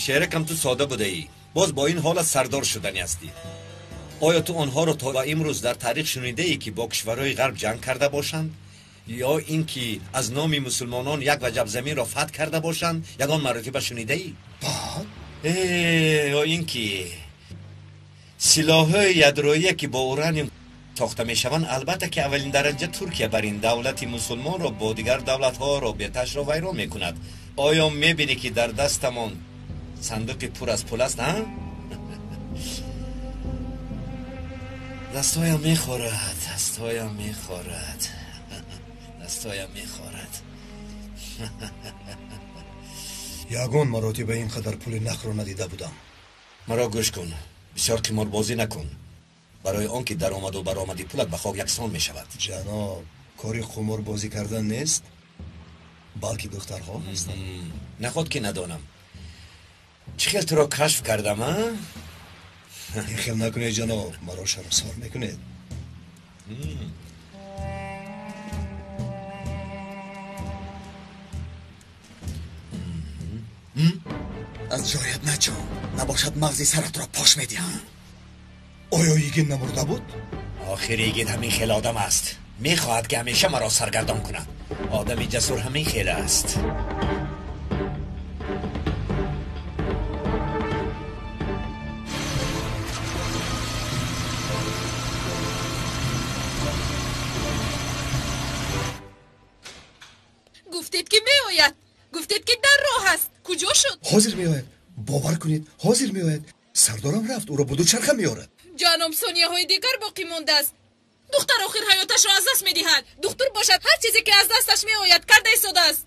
Шеракам ту сода будаӣ. Боз бо ин ҳолат сардор шудани ҳастӣ. Оё ту онҳоро то ба имрӯз дар таърих шунидаӣ ки бо кишварҳои ғарб ҷанг карда бошанд? Ё ин ки аз номи мусулмонон як ваҷаб заминро фатҳ карда бошанд? Ягон маротиба шунидаӣ? Ё ин ки силоҳҳои ядроие ки бо ураниум сохта мешаванд, албатта ки аввалин дараҷа Туркия бар ин давлати мусулмонро бо дигар давлатҳо робитаашро вайрон мекунад. Оё мебинӣ ки дар дастамон сандуқи пур аз пул аст, а? Дастҳоям мехорад, дастҳоям мехорад, дастҳоям мехорад. Ягон маротиба ин қадар пули нақдро надида будам. Маро гӯш кун, бисёр қиморбозӣ накун, барои он ки даромаду баромади пулат ба хок яксон мешавад. Ҷаноб, кори қуморбозӣ кардан нест, балки духтарҳо ҳастанд. Наход ки надонам чӣ хел туро кашф кардам, а? Ин хел накунед ҷаноб, маро шармсор мекунед. Аз ҷоят наҷон, набошад мағзи саратро пош медиҳам. Оё йигит намурда буд? Охир йигит ҳамин хел одам аст. Мехоҳад ки ҳамеша маро саргардон кунад. Одами ҷасур ҳамин хел аст. Гуфтед ки меояд, гуфтед ки дар роҳ аст. Куҷо шуд? Ҳозир меояд, бовар кунед, ҳозир меояд. Сардорам рафт, ӯро бо дучарха меорад. Ҷаном, сонияҳои дигар боқӣ мондааст. Духтар охир ҳаёташро аз даст медиҳад. Духтур бошад, ҳар чизе ки аз дасташ меояд карда истодааст.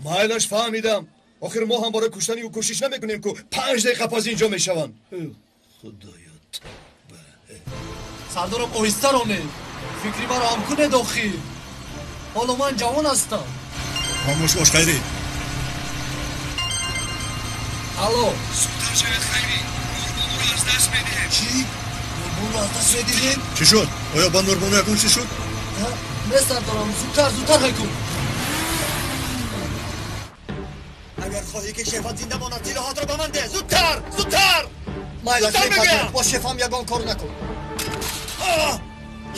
Майлаш, фаҳмидам. Охир мо ҳам барои куштани ӯ кӯшиш намекунем ку 5 дақиқа пас инҷо мешаванд. Худоё, тавба. Сардорам, оҳиста ронед. Фикри маро ҳам кунед охир. Ҳоло ман ҷавон ҳастам. Хомӯш бош, Хайрӣ. Алло. Зудтар шавед, Хайрӣ. Нурбонуро аз даст медиҳем. Чӣ? Нурбонуро аз даст медиҳем? Чӣ шуд? Оё ба Нурбону ягон чӣ шуд? Не сардорам, зудтар, зудтар ҳай кун. Агар хоҳӣ ки шефат зинда монад, силоҳатро ба ман деҳ. Зудтар, зудтар. Майлаш, мегӯям, бо шефам ягон кор накун.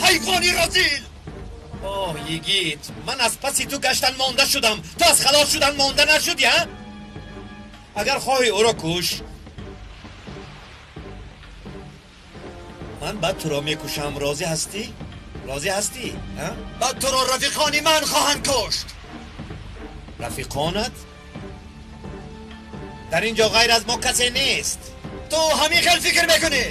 Ҳайвони разил! Оҳ, йигит, ман аз паси ту гаштан монда шудам. Ту аз халос шудан монда нашудӣ, а? Агар хоҳӣ ӯро куш, ман баъд туро мекушам. Розӣ ҳастӣ? Розӣ ҳастӣ? Баъд туро рафиқони ман хоҳанд кушт. Рафиқонат? Дар ин ҷо ғайр аз мо касе нест. Ту ҳамин хел фикр мекунӣ?